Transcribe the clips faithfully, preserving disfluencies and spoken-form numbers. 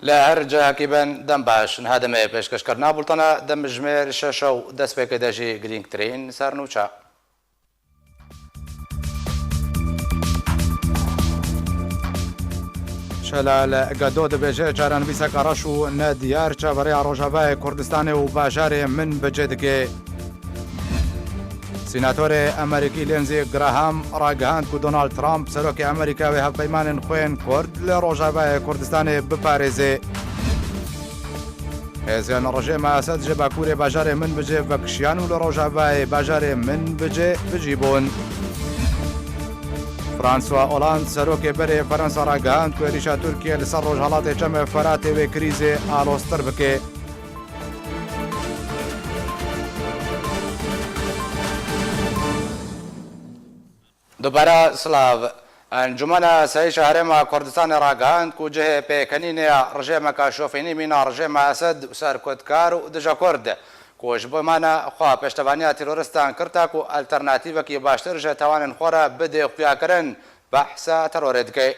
Li her cihekî bin dem baş. Niha demê pêşkêşkirina bultena demjimêr şeş û dest pê ke de jî girîngtirîn sernûçe. Şelal Gedo dibêje çarenivîseka reş û nediyar çaverêya Rojavayê Kurdistanê û bajarê Minbicê dike. Sînatorê Amerîkî Lindsey Graham ragihand ku Donald Trump, serokê Amerîka, wê hevpeymanên xwe yên Kurd li Rojavayê Kurdistanê biparêze. Hêzên rejêma Esed ji bakurê bajarê Minbicê vekişiyan û li rojavayê bajarê Minbicê bijî bûn. François Hollande, serokê berê Fransa, ragihand ku êrîşa Tirkiye li ser rojhelatê Çemê Feratê wê krîzê aloztir bike. Dubare silav. Encûmena Asayîşa Herêma Kurdistanê ragihand ku cihê pêkenînê ya rejêmeke şofînî mîna rejêma Esed û serkutkar û dije Kurd, ku ji bo mane xwe pêştevaniya terorîstan kirta ku alternatîvekî baştir ji tawanên xwe re bidê xuyakirin, behsa terorê dike.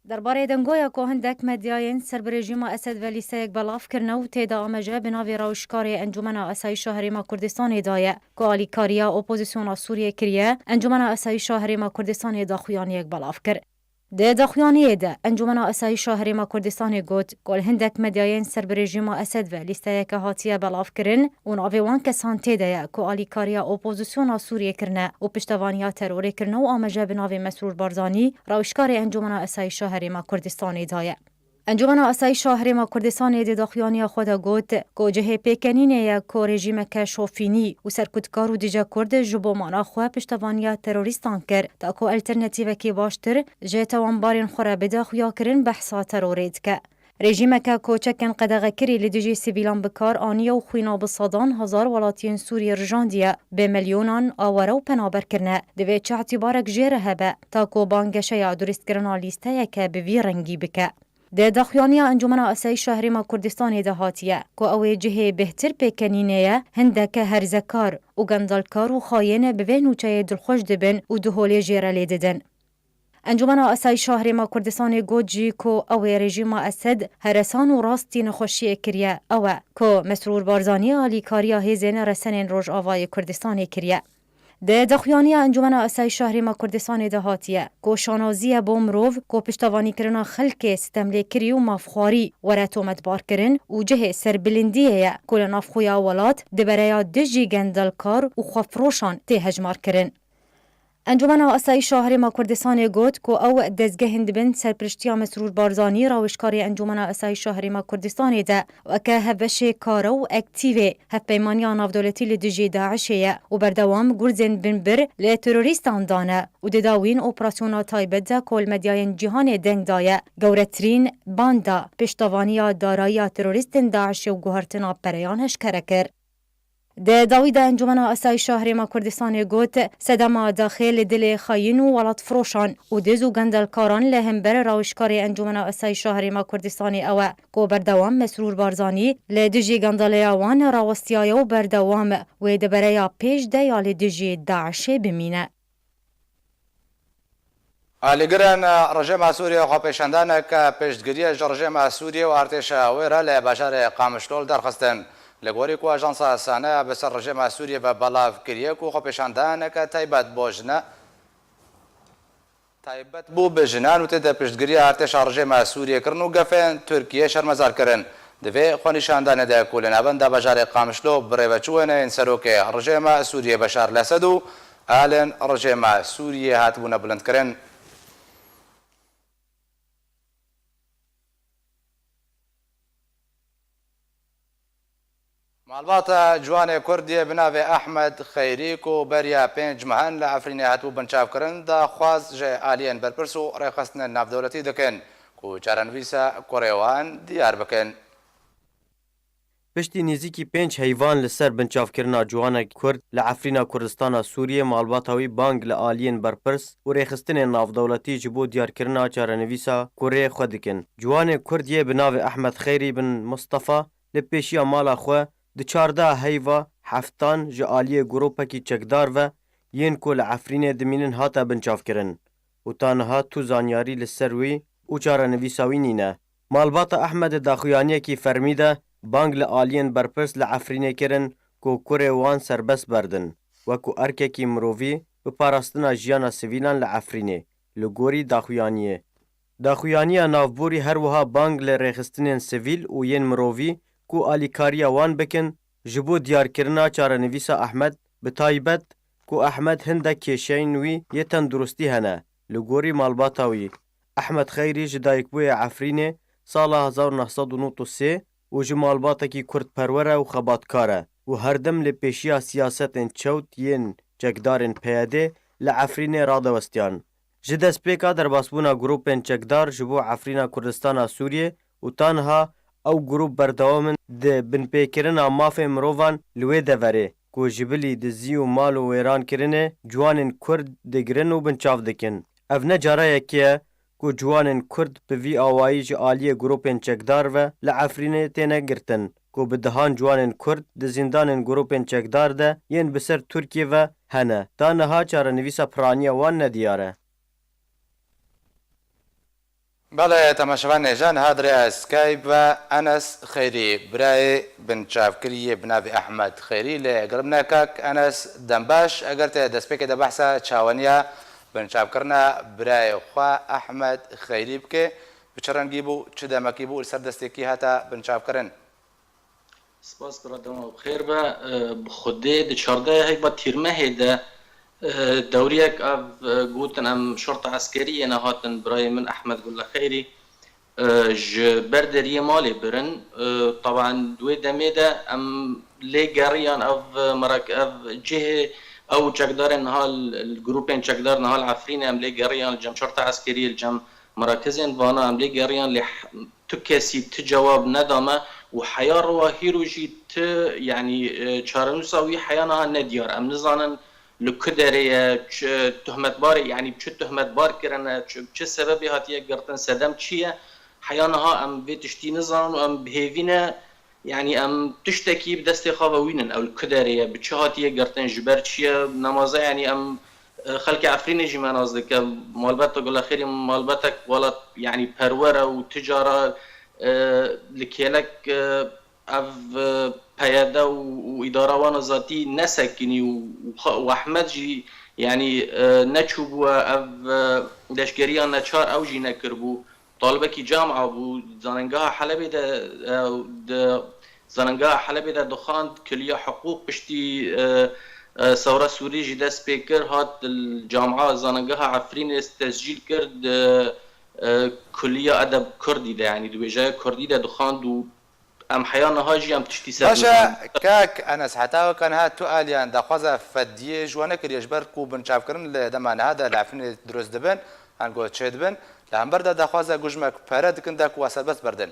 Derbarê dengoya ku hindek medyayên ser bi rejîma Esed ve lîsteyek belav kirine û tê de amaje bi navê rawişkarê Encûmena Asayîşa Herêma Kurdistanê daye, ku alîkariya opozisyona Sûriyê kiriye, Encûmena Asayîşa Herêma Kurdistanê daxuyaniyek belav kir. Di daxuyaniyê de Encûmena Asayîşa Herêma Kurdistanê got, ku li hindek medyayên ser bi rejîma Esed ve lîsteyeke hatiye belavkirin û navê wan kesan tê de ye ku alîkariya opozisyona Sûriyê kirine û piştevaniya terorê kirine û amaje bi navê Mesrûr Barzanî, rawişkarê Encûmena Asayîşa Herêma Kurdistanê daye. Encûmena Asayîşa Herêma Kurdistanê di daxuyaniya xwe de got, ku cihê pêkenînê ye ku rejîmeke şofînî û serkutkar û dije Kurd ji bo mana xwe piştevaniya terorîstan kir, ta ku alternatîvekî baştir ji tawanbarên xwe re bide xuyakirin, behsa terorê dike. Rejîmeke ku çekên qedexekirî li dijî sivîlan bi kar aniye û xwîna bi sedan hezar welatiyên Sûriyê rijandiye, bi milyonan aware û penaber kirine, divê çi îtîbarek jê re hebe, ta ku banggeşeya durustkirina lîsteyeke bi vî rengî bike. Di daxuyaniya Encûmena Asayîşa Herêma Kurdistanê de hatiye, ku ew ê cihê bêhtir pêkenînê ye, hindeke herzekar û gendalkar û xayên bi vê nûçeyê dilxweş dibin û du holê jê re lê didin. Encûmena Asayîşa Herêma Kurdistanê got jî ku ew ê rejîma Esed heresan û rastî nexweşiyê kiriye, ew e ku Mesrûr Barzanî alîkariya hêzên resenên Rojavayê Kurdistanê kiriye. Di daxuyaniya Encûmena Asayîşa Herêma Kurdistanê de hatiye ku şanazî ye bo mirov ku piştevanîkirina xelkê sitemlêkirî û mafxwarî were tometbarkirin û cihê serbilindiyê ye ku li navxweya welat di bereya dijî gendelkar û xwefiroşan tê hejmarkirin. Encûmena Asayîşa Herêma Kurdistanê got ku ew dezgehên di bin serpiriştiya Mesrûr Barzanî, rawişkarê Encûmena Asayîşa Herêma Kurdistanê de weke hevbeşê kare û ektîvê hevpeymaniya navdewletî li dijî DAIŞê ye û berdewam gurzên binbir li terorîstan dane û di dawîn operasyona taybet de ku li medyayên cîhanê deng daye, gewretirîn banda piştevaniya darayiya terorîstên DAIŞê û guhertina pereyan eşkere kir. Di dawî de Encûmena Asayîşa Herêma Kurdistanê got, sedema daxê li dilê xayîn û welatfiroşan û diz û gendelkaran li hember rawişkarê Encûmena Asayîşa Herêma Kurdistanê ew e ku berdewam Mesrûr Barzanî li dijî gendaleya wan rawestiyaye û berdewam wê di bereya pêş de ya li dijî DAIŞê bimîne. Alîgirên rejêma Sûriyê xwepêşandaneke piştgiriyê ji rejêma Sûriyê û artêşa wê re li bajarê Qamişlo li dar xistin. Li gorî ku ajansa SANA bi ser rejêma Sûriyê ve belav kiriye ku xwepêşandaneke taybet bo jine, taybet bû bi jinan û tê de piştgiriya artêşa rejêma Sûriyê kirin û gefên Tirkiyê şermezar kirin. Di vê xwenîşandanê de ku li navenda bajarê Qamişlo birêveçûyên serokê rejêma Sûriyê Beşar Lesed û alên rejêma Sûriyê hatibûne bilindkirin. Malbata ciwanê Kurd yê bi navê Ehmed Xeyrî ku beriya pênc mehan li Efrînê hatibû binçavkirin, daxwaz ji aliyên berpirs û rêxistinên navdewletî dikin ku çarenivîsa kurê wan diyar bikin. Piştî nêzîkî pênc heyvan li ser binçavkirina ciwanek Kurd li Efrîna Kurdistana Sûriyê, malbata wî bang li aliyên berpirs û rêxistinên navdewletî ji bo diyarkirina çarenivîsa kurê xwe dikin. Ciwanê Kurd yê bi navê Ehmed Xeyrî bin Mistefa li pêşiya mala xwe di çardeh heyva heftan ji aliyê grûpekî çekdar ve yên ku li Efrînê dimînin hate binçavkirin û ta niha tu zanyarî li ser wî û çarenivîsa wî nîne. Malbata Ehmed di daxuyaniyekî fermî de bang li aliyên berpirs li Efrînê kirin ku kurê wan serbest berdin, wekû erkekî mirovî bi parastina jiyana sivîlan li Efrînê, li gorî daxuyaniyê. Daxuyaniya navborî her wiha bang li rêxistinên sivîl û yên mirovî ku alîkariya wan bikin, ji bo diyarkirina çarenivîsa Ehmed, bi taybet ku Ehmed hindek kêşeyên wî yê tenduristî hene, li gorî malbata wî. Ehmed Xeyrî ji dayikbûyê Efrînê sala hezar û neh sed û nod û sê û ji malbatekî kurdperwer e û xebatkar e û herdim li pêşiya siyasetên çewt yên çekdarên P Y D li Efrînê radewestiyan. Ji destpêka derbasbûna grûpên çekdar ji bo Efrîna Kurdistana Sûriyê û ta niha ew grûp berdewam in di binpêkirina mafê mirovan li wê deverê ku ji bilî dizî û mal û wêrankirinê ciwanên Kurd digirin û binçav dikin. Ev ne cara yekê ye ku ciwanên Kurd bi vî awayî ji aliyê grûpên çekdar ve li Efrînê têne girtin, ku bi dehan ciwanên Kurd di zîndanên grûpên çekdar de yên bi ser Tirkiyê ve hene, ta niha çarenivîsa piraniya wan nediyar e. Belê, temaşevanên hêja, niha di rêya Skype ve Enes Xeyrî, birayê binçavkirî yê bi navê Ehmed Xeyrî lê gel min e. Kak Enes, dem baş. Eger te destpêkê de behsa çawaniya binçavkirina birayê xwe Ehmed Xeyrî bike, bi çi rengî bû, çi demekî bû, li ser destê kî hate binçavkirin? Spas, bira, dema bi xêr be. E, bi Xwedê di çardehê heyva Tîrmehê de, e, dewriyek ev, e, gotin em şerta eskerî yê nehatin birayê min Ehmed Gulle Xeyrî, e, ji ber deriyê malê birin. E, taban di wê demê de em lê geriyan ev, e, merak-, ev cihê ew çekdarên niha li, li grûpên çekdar niha li Efrînê em lê geriyan li cem şerta eskerî, li cem merakizên vana em lê geriyan lê tu kesî ti cewab neda me û heya rewa hîro jî ti, yanî, e, çarenûsa wî heya niha nediyar. Em nizanin li ku derê ye, çi tuhmetbarê, yanî bi çi tuhmetbar kirine, çi, bi çi sebebê hatiye girtin, sedem çi ye? Heya niha em vê tiştî nizanin û em bi hêvî ne, yanî em tiştekî bi destê xwe ve wînin, ew li ku derê ye, bi çi hatiye girtin, ji ber çi ye, nemaze, yanî em, e, xelkê Efrînê jî me nas dike, malbeta Gulexêrî malbetek welat, yanî perwer e û ti cara, e, li kêlek, e, ev, e, P Y D û, û îdara wan a zatî nesekinî û, û xa-, û Ehmed jî, yanî, e, neçûbû ev, e, leşkeriya neçar ew jî nekiribû. Talibekî camia bû, zanîngeha Helebê de, e, di zanîngeha Helebê de dixwand, kuliya hiqûq piştî, e, e, Sewra Sûrî jî dest pê kir, hat li camia zanîngeha Efrînê tescîl kir, di, e, kuliya edeb kurdî de, yanî di wêjeya kurdî de dixwand û em heya niha jî em tiştî ser Baş e, nizanin. Kak Enes, heta weka niha tu aliyan daxwaza fediyê ji we nekiriye, ji ber ku binçavkirin li dema niha de li Efrînê dirust dibin, ango çêdibin, li hember de daxwaza ku ji me pere dikin de ku we serbest berdin.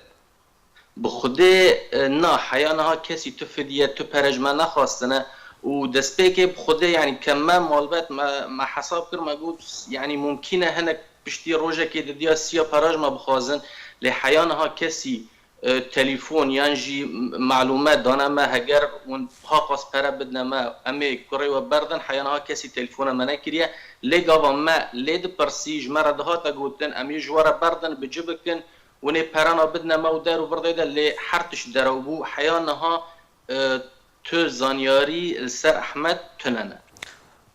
Bi Xwedê, e, na, heya niha kesî tu fidiye, tu pere ji me nexwastine û destpêkê bi Xwedê, yanî ke me malbet me, me hesab kir, me got, yanî mumkîn e hinek piştî rojekê didiya siya pere ji me bixwazin, lê heya niha kesî, e, telefon yan jî m-, malûme dane me, heger hûn haqas pere bidine me, em ê kurê we berdin, heya niha kesî telefona me nekiriye. Lê gava me lê dipirsî, ji me re dihate gotin, em ê ji we re berdin, bi ci bikin, hûn ê perena bidine me û der û vir de, lê her tişt derew bû. Heya niha, e, tu zanyarî li ser Ehmed tune ne.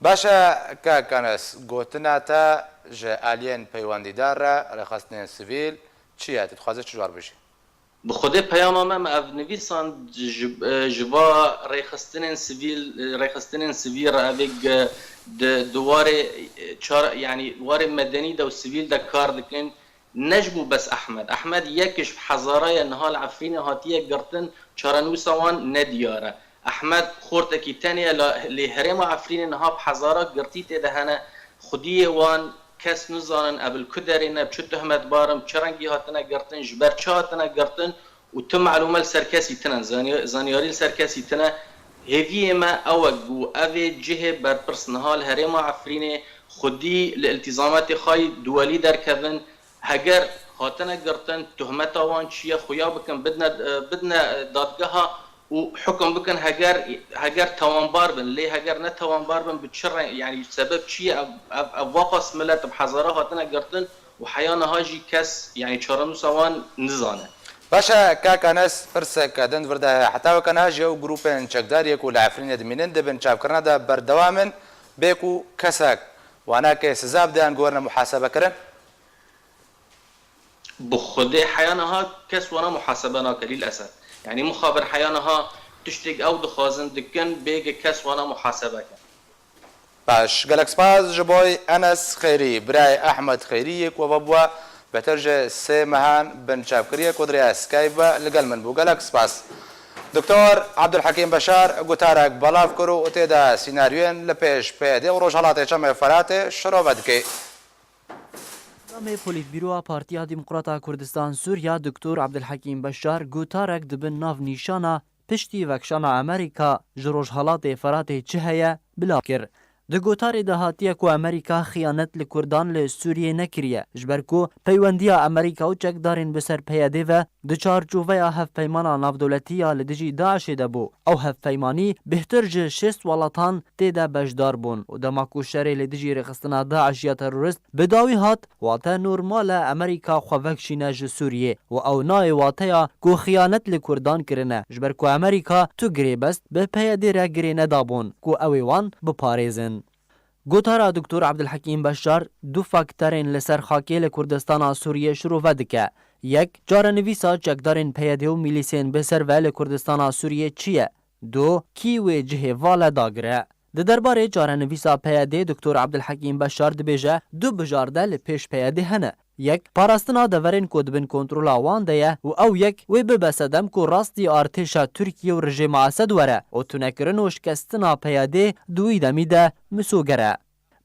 Baş e, kak Enes, gotina te ji aliyên peywendîdar re, rêxistinên sivîl çi ye? Tu dixwaze çi ji wan bijî? Bi Xwedê peyama me, me ev nivîsand ji, e, ji va rêxistinên sivîl, e, rêxistinên sivîl re, ev ê ge-, di, di warê, e, çar, yanî warê medenî de û sivîl de kar dikin. Ne ji bo bes Ehmed. Ehmed yek ji hezara ye niha li Efrînê hatiye girtin, çarenûsa wan nediyar e. Ehmed xortekî tenê ye, la lê herêma Efrînê niha bi hezara girtî tê de hene. Xwediyê wan kes nizanin, ev li ku derê ne, bi çi tuhmetbar in, bi çi rengî hatine girtin, ji ber çi hatine girtin û tu malûme li ser kesî tine, zany-, zanyarî li ser kesî tine. Hêviyê me ew e ku ev ê cihê berpirs niha li herêma Efrînê xwedî li îltîzametê xwe yî duwelî derkevin, heger hatine girtin, tuhmeta wan çi ye, xuya bikin, bidine, bidine dadgeha û hukum bikin, heger, heger tewanbar bin, lê heger ne tewanbar bin, bi çi re-, yanî sebeb çi ye, ev, ev, ev waqas milet bi hezara hatine girtin û heya niha jî kes, yanî çarenûsa wan nizane. Baş e, kak Enes, pirsek din vir de heye. Heta weke niha jî ew grûpên çekdar yê ku li Efrînê dimînin, di bin çavkirina de berdewam in, bê ku kesek wana ke siza bide yan ku werine muhasebekirin? Bi Xwedê heya niha kes wana muhasebe nake, lîl esef. Yanî mixabin heya niha tiştek ew dixwazin dikin, bêge kes wana muhasebe ke. Baş, gelek spas ji bo Enes Xeyrî, birayê Ehmed Xeyrî yê ku vebû bêtir ji sê mehan bin çavkiriyê ku di rêya Skype ve li gel min bû. Gelek spas. Doktor Abdulhekîm Beşar gotarek belav kir û tê de sînaryoyên li pêş P Y D û Rojhelatê Çemê Feratê şirove dike. Endamê Polîtbîroya Partiya Demokrata Kurdistan Sûriya Doktor Abdulhekîm Beşar gotarek di bin navnîşana "Piştî vekişana Amerîka ji Rojhelatê Feratê çi heye?" bila kir. Di gotarê de hatiye ku Amerîka xiyanet li Kurdan li Sûriyê nekiriye, ji ber ku peywendiya Amerîka û çekdarên bi ser P Y D ve di çarçoveya hevpeymana navdewletî ya li dijî DAIŞê de bû. Ew hevpeymanî bêhtir ji şêst welatan tê de beşdar bûn û dema ku şerê li dijî rêxistina DAIŞ ya terorist bi dawî hat, wate normal e Amerîka xwe vekişîne ji Sûriyê û ew nayê wateya ku xiyanet li Kurdan kirine, ji ber ku Amerîka tu girêbest bi P Y D re girê nedabûn ku ew ê wan biparêzin. Gotara Doktor Abdulhekîm Beşar du fakterên li ser xakê li Kurdistana Sûriyê şirove dike. Yek, çarenivîsa çekdarên P Y D û mîlîsên bi ser ve li Kurdistana Sûriyê çi ye? Du, kî wê cihê vale dagire? Di derbarê çarenivîsa P Y D Doktor Abdulhekîm Beşar dibêje, du bijarde li pêş P Y D hene. Yek, parastina deverên ku di bin kontrola wan de ye û ew yek wê bibe sedem ku rastî artêşa Tirkiye û rejêma Esed were û tunekirin û şikestina P Y D di wî demî de misoger e.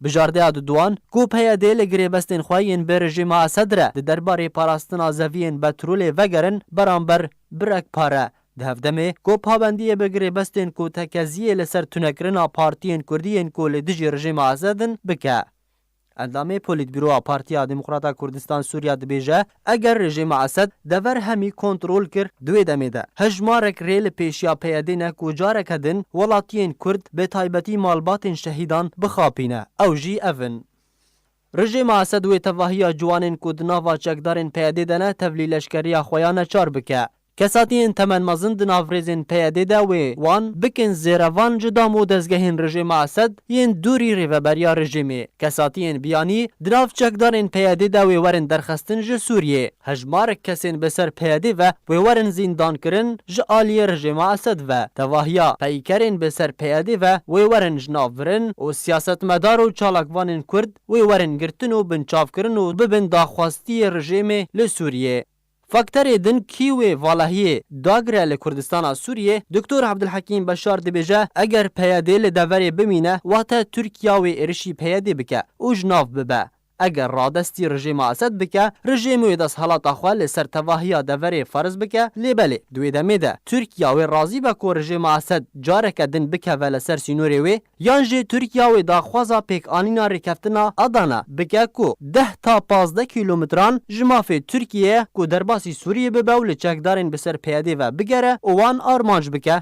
Bijardeya duduwan ku P Y D li girêbestên xwe yên bi rejêma Esed re di derbarê parastina zeviyên petrolê vegerin beramber birek pare, di hevdemê ku pabendiyê bi girêbestên ku tekeziyê li ser tunekirina partiyên kurdî yên ku li dijî rejêma Esed in bike. Endamê Polîtbîroya Partiya Demokrata Kurdistan Sûriya dibêje, eger rejêma Esed dever hemî kontrol kir, di wê demê de hejmarek rê li pêşiya P Y D ne ku careke din welatiyên Kurd, bi taybetî malbatên şehîdan bixapîne. Ew jî ev in. Rejêma Esed wê tevahiya ciwanên ku di nava çekdarên P Y D de ne tevlî leşkeriya xwe ya neçar bike. Kesatiyên temenmezin di nav rêzên P Y D de wê wan bikin zêrevan ji dam û dezgehên rejêma Esed yên dûrî rêveberiya rejîmê. Kesatiyên biyanî di nav çekdarên P Y D de wê werin derxistin ji Sûriyê. Hejmarek kesên bi ser P Y D ve wê werin zîndankirin ji aliyê rejêma Esed ve. Tevahiya peykerên bi ser P Y D ve wê werin ji nav birin û siyasetmedar û çalakvanên Kurd wê werin girtin û binçavkirin û bibin daxwastiyê rejêmê li Sûriyê. Fakterê din kî wê valahiyê dagire li Kurdistana Sûriyê, Doktor Abdulhekîm Beşar dibêje, eger P Y D li deverê bimîne, wate Tirkiya wê êrişî P Y D bike û ji nav bibe. Eger radestî rejêma Esed bike, rejîm wê desthilata xwe li ser tevahiya deverê ferz bike, lê belê, di wê demê de Tirkiya wê razî be ku rejêma Esed careke din bikeve li ser sînorê wê, yan jî Tirkiya wê daxwaza pêkanîna rêkeftina Adana bike ku deh ta pazdeh kîlometran ji mafê Tirkiyê ye ku derbasî Sûriyê bibe û li çekdarên bi ser P Y D ve bigere û wan armanc bike.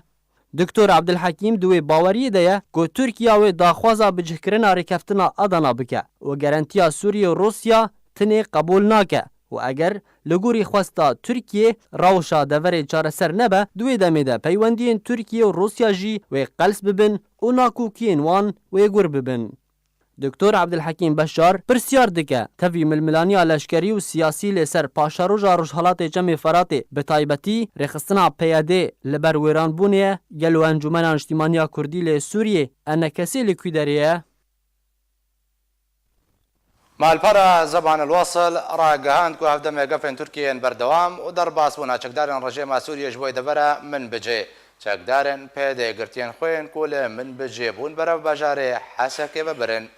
Doktor Abdulhekîm di wê baweriyê de ye ku Tirkiya wê daxwaza bicihkirina rêkeftina Adana bike û gerentiya Sûriyê û Rûsya tinê qebûl nake û eger li gorî xwesta Tirkiyê rewşa deverê çareser nebe, di wê demê de peywendiyên Tirkiye û Rûsya jî wê qels bibin û nakokiyên wan wê gur bibin. Doktor Abdulhekîm Beşar pirsyar dike, tevî milmilaniya leşkerî û siyasî li ser paşeroja Rojhelatê Çemê Feratê, bi taybetî rêxistina P Y D li ber wêranbûnê ye, gelo Encûmena Niştîmaniya Kurdî li Sûriyê enekesê li kû derê ye? Malpera Zeman El Wasil ragihand ku hevdemê gefên Tirkiyê yên berdewam û derbasbûna çekdarên rejêma Sûriyê ji bo devera Minbicê. Çekdarên P Y D girtiyên xwe yên ku li Minbicê bûn berev bajarê Hesekê ve birin.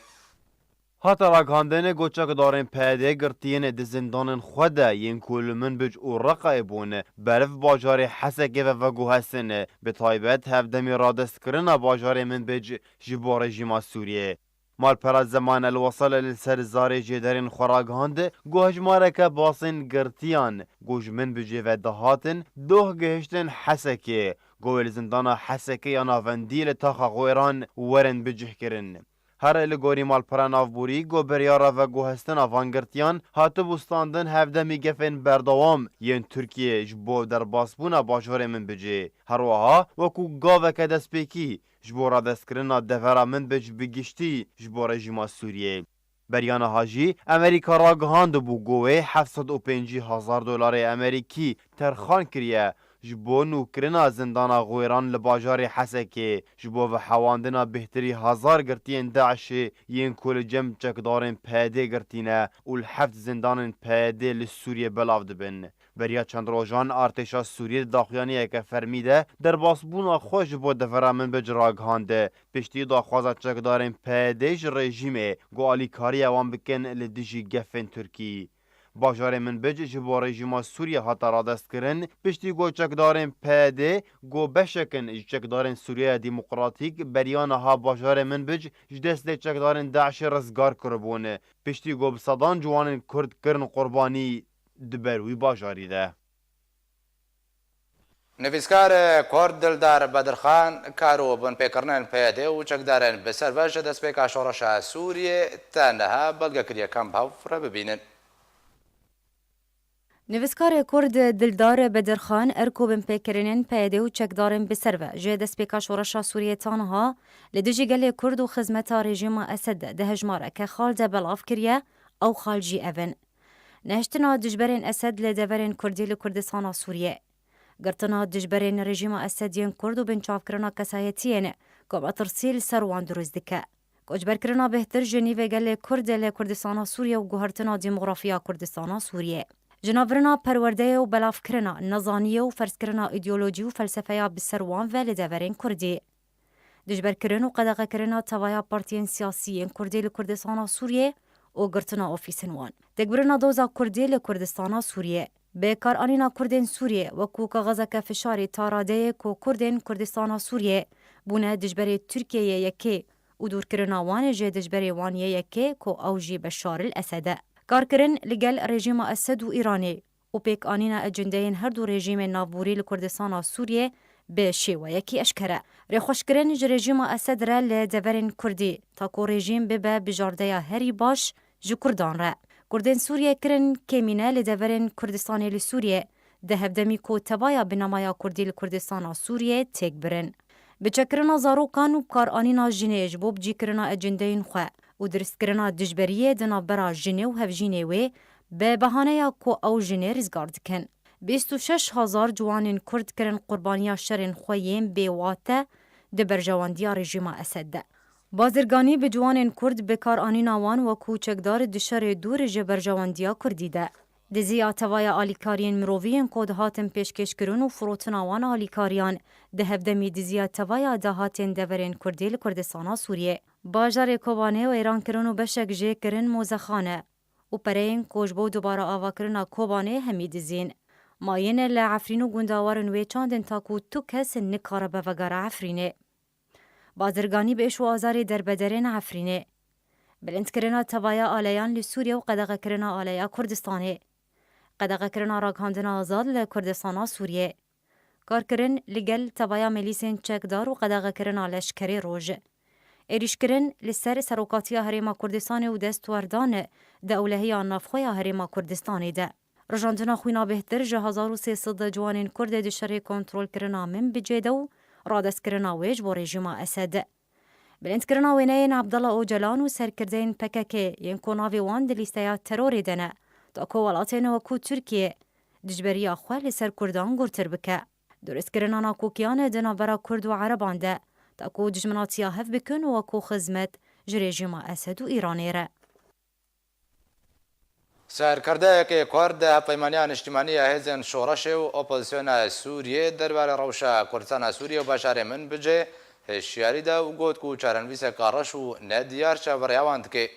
Hate ragihandinê ku çekdarên P Y D girtiyên di zindanên xwe de yên ku li Minbic û Reqayê bûn, berev bajarê Hesekê ve veguhestin, bi taybet hevdemî radestkirina bajarê Minbic ji bo rejîma Sûriyê. Malpera Zeman El Wasil li ser zarê jêderên xwe ragihand, ku hejmareke basên girtiyan ku ji Minbicê ve dihatin, doh gihiştin Hesekê, ku wê li zindana Hesekê ya navendî li taxa Xwêran werin bicihkirin. Her li gorî malpera navborî, ku biryara veguhestina van girtiyan hatibû standin hevdemî gefên berdewam yên Tirkiyê ji bo derbasbûna bajarê Minbicê. Her wiha wekû gaveke destpêkî ji bo radestkirina devera Minbic bi giştî ji bo rejîma Sûriyê. Beriya niha jî Amerîka ragihandibû ku wê heft sed û pêncî hezar dolarê Amerîkî terxan kiriye ji bo nûkirina zindana Xwêran li bajarê Hesekê, ji bo vehewandina bêhtirî hezar girtiyên DAIŞê yên ku li cem çekdarên P Y D'ê girtî ne û li heft zindanên P Y D'ê li Sûriyê belav dibin. Beriya çend rojan artêşa Sûriyê di daxuyaniyeke fermî de derbasbûna xwe ji bo devera Minbic ragihand. Piştî daxwaza çekdarên P Y D'ê ji rejîmê ku alîkariya wan bikin li dijî gefên Tirkî. Bajarê Minbic ji bo rejîma Sûriye hate radestkirin, piştî ku çekdarên P Y D'ê ku beşek in ji çekdarên Sûriyeya Demokratîk beriya niha bajarê Minbic ji destê çekdarên DAIŞê rizgar kiribûn, piştî ku bi sedan ciwanên Kurd kirin qurbanî di ber wî bajarî de. Nivîskar Kurd Dildar Bedirxan kar û binpêkirinên P Y D û çekdarên bi ser ve ji destpêka şoreşa Sûriyê te niha belge kiriye, kam bi hev re bibînin. Nivîskarê Kurd Dildar Bedirxan, erk û binpêkirinên P Y D û çekdarên bi ser ve ji destpêka şoreşa Sûriyê ta niha li dijî gelê Kurd û xizmeta rejîma Esed de di hejmareke xal de belav kiriye, ew xal jî ev in: Nehiştina dijberên Esed li deverên Kurdî li Kurdistana Sûriyê. Girtina dijberên rejîma Esed yên Kurd û binçavkirina kesayetiyên ku metirsî li ser wan dirust dike. Koçberkirina bêhtir ji nîvê gelê Kurd li Kurdistana Sûriyê û guhertina demografiya Kurdistana Sûriyê. Jinavbirina perwerdeyê û belavkirina nezaniyê û ferzkirina îdeolojî û felsefeya bi ser wan ve li deverên Kurdî. Dijberkirin û qedexekirina tevaya partiyên siyasî yên Kurdî li Kurdistana Sûriyê û girtina ofîsên wan. Têkbirina doza Kurdî li Kurdistana Sûriyê. Bi karanîna Kurdên Sûriyê wekû kaxezeke fişarî ta radeyê ku Kurdên Kurdistana Sûriyê bûne dijberê Tirkiyeyê yekê û dûrkirina wan ji dijberê wan yê yekê ku ew jî Beşar el Esed e. Karkirin li gel rejîma Esed û Îranê û pêkanîna ecendeyên her du rejîmên navborî li Kurdistana Sûriyê bi şêweyekî eşkere. Rêxweşkirin ji rejîma Esed re li deverên Kurdî, ta ku rejîm bibe bijardeya herî baş ji Kurdan re. Kurdên Sûriyê kirin kêmîne li deverên Kurdistanê li Sûriyê, di hevdemî ku tevaya binamaya Kurdî li Kurdistana Sûriyê têk birin. Biçekirina zarokan û bikaranîna jinê ji bo bicîkirina ecendeyên xwe û diristkirina dijberiyê di navbera jinê û hevjînê wê bi behaneya ku ew jinê rizgar dikin. Bîst û şeş hezar ciwanên Kurd kirin qurbaniya şerên xwe yên bêwate di berjewendiya rejîma Esed de. Bazirganî bi ciwanên Kurd bi kar anîna wan wekû çekdar di şerê dûr ji berjewendiya Kurdî de. Diziya tevaya alîkariyên mirovî yên ku dihatin pêşkêşkirin û firotina wan alîkariyan di hevdemî diziya tevaya dahatên deverên Kurdî li Kurdistana Sûriyê. Bajarê Kobanê weyran kirin û beşek jê kirin mozexane û pereyên ku ji bo dubara avakirina Kobanê hemî dizîn. Mayîn li Efrîn û gundawarin wê çandin ta ku tu kes nikare bevegere Efrînê. Bazirganî bi êş û azarê derbederên Efrînê. Bilindkirina tevaya aleyan li Sûriye û qedexekirina aleya Kurdistanê. Qedexekirina ragihandina azad li Kurdistana Sûriyê. Karkirin li gel tevaya milîsên çekdar û qedexekirina leşkerê roj. Êrîşkirin li ser serokatiya Herêma Kurdistanê û destwerdan di ewlehiya navxweya Herêma Kurdistanê de. Rijandina xwîna bêhtir ji hezar û sê sed ciwanên Kurd di şerê kontrolkirina Minbicê de û radestkirina wê ji bo rejîma Esed. Bilindkirina wêneyên Abdullah Ocalan û serkirdeyên P K K yên ku navê wan di lîsteya terorê de ne, ta ku welatên wekû Tirkiye dijberiya xwe li ser Kurdan gurtir bike. Duristkirina nakokiyan di navbera Kurd û Ereban de, ta ku dijminatiya hev bikin û wekû xizmet ji rejîma Esed û Îranê re. Serkirdeyekê Kurd di Hevpeymaniya Niştimanî ya Hêzên Şoreşê û Opozisyona Sûriyê derbarê rewşa Kurdistana Sûriyê û bajarê Minbicê hişyarî da û got ku çarenivîseka reş û nediyar çaverêya wan dike.